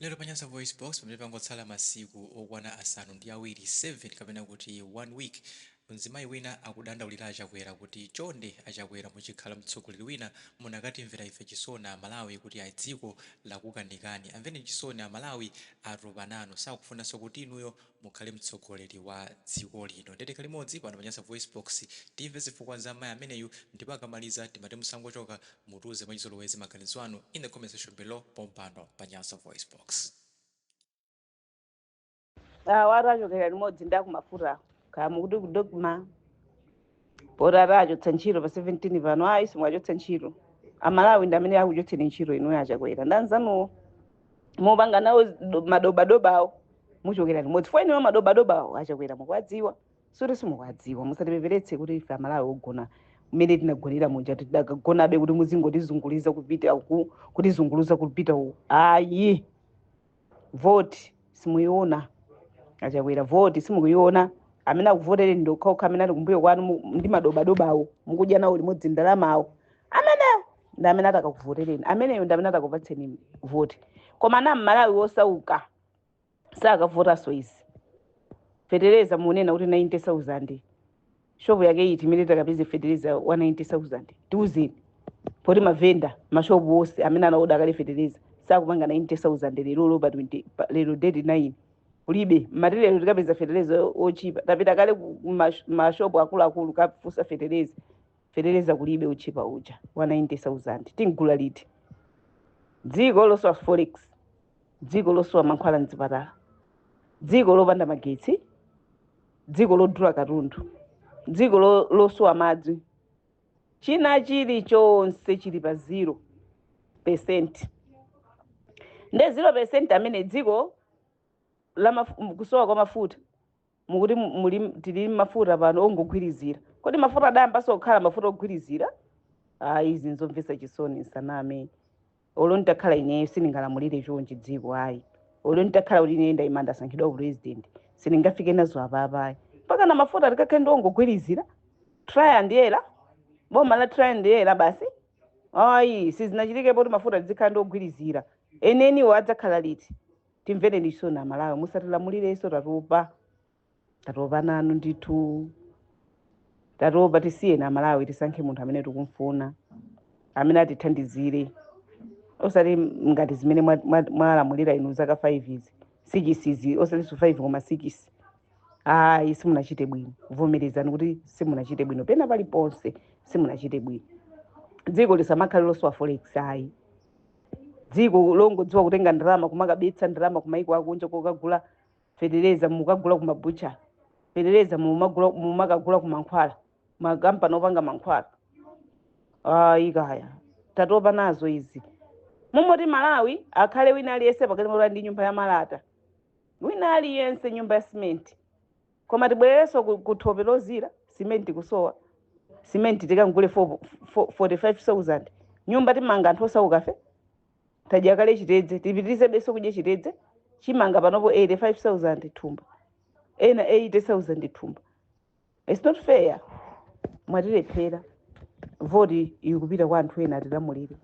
Lero pa Nyasa VoiceBox, pamene pangotsala masiku okwana 7, 7 kapena kuti 1 week, mzimayi wina akudandaulira a Chakwera kuti chonde a Chakwera, muchikhala mtsogoleri wina munakatimvera ife chisoni Amalawi kuti ayi, dziko lakukanikani. Amveni chisoni Amalawi, atopa nanu, sakufunanso kuti inuyo mukhale mtsogoleri wa dziko lino. Ndete limodzi pano pa Nyasa VoiceBox timve zifukwa za mayi ameneyu, ndipo akamaliza timati musangochoka, mutiuze mwachizolowezi maganizo anu in the comment section below pompano pa Nyasa VoiceBox. Awa achokera limodzi ndi akumafuta, kaya mukuti ku DoDMA, poti atachotsa ntchito pa 17 pano. Ayi, simwachotsa ntchito. Amalawi ndi amene akuchotseni ntchito. Inuyo Achakwera ndi anzanuwo mupanga nawo madobadobawo, muchokera limodzi. Fo inuyo madobadobawo, Achakwera, mukuwadziwa, suti simukuwadziwa. Musatipeperetse kuti ife Amalawi ogona mmene tinagonera muja tidakagonabe, kuti muzingotizunguliza kupita uku, kutizunguluza kupita uku. Ayi, voti simuiona, Achakwera, voti simukuiona. Amene akuvotere ndi okhaokha amene ali kumbuyo kwanu ndi madobadobawo mukudya nawo limodzi ndalamawo. Amenewo ndi amene atakakuvotereni, ameneyo ndi amene atakakupatseni voti. Koma na Mmalawi wosauka sakavotanso. Izi fetereza munena kuti 90,000, shopu yake iti imene takapeze fetereza wa 90,000? Tiuzeni, poti mavenda, mashopu onse amene anaoda kale fetereza sakupanga 90,000 lero pa 20 lero date 9 kulibe. Mmatilero tikapeza fetereza ochipa. Tapita kale ku mashopu akuluakulu kafusa fetereza, fetereza kulibe uchipa uja wa 90,000. Tingula liti? Dziko losowa forex, dziko losowa mankhwala mzipatala, dziko lopanda magetsi, dziko lodula katundu, dziko losowa madzi, china chilichonse chili pa 0%. Nde 0% amene dziko la kusowa kwa mafuta, mukuti muli tili mafuta pano ongogwirizira. Kodi mafuta adayambanso kukhala mafuta ogwirizira? Ayi, izi nzomvetsa chisoni. Nsaname, olo nditakhala ineyo sindingalamulire chonchi dziko, ayi. Olo nditakhala kuti ineyo ndayima, ndasankhidwa president, sindingafike nazo apapayi, mpaka na mafuta tikakhale ndi ongogwirizira, try and error, boma la try and error basi. Ayi, sizinachitikepo kuti mafuta tizikhala ndi ogwirizira. Eneniwo adzakhala liti? Timvereni chisoni Amalawi, musatilamulirenso. Tatopa, tatopa nanu ndithu, tatopa. Tisiyeni Amalawi tisankhe munthu amene tikumfuna, amene atithandizire, osati ngati zimene mwalamulira inu zaka 5 izi, 6 izi, osatinso 5 koma 6. Ayi, simunachite bwino. Vomerezani kuti simunachite bwino pena paliponse, simunachite bwino. Dziko lisamakhale losowa forex, ayi. Dziko longodziwa kutenga ndalama, kumakabetsa ndalama kumaiko akunja kokagula fetereza, mukagula kumabucha fetereza, mumakagula kumankhwala, makampani opanga mankhwala. Ayi kaya, tatopa nazo izi. Mumoti Malawi akhale wina aliyense pakati poti ndi nyumba ya malata, wina aliyense nyumba ya simenti, koma tibwererenso ku thope lozira, simenti kusowa, simenti tikangule 45,000. Nyumba timanga anthu osauka fe? Tadya kale chitedze, tipitirize beso kudya chitedze? Chimanga panopo 85,000 thumba, ena 80,000 thumba. It's not fair. Mwatilephera. Voti ikupita kwa anthu ena atilamulire.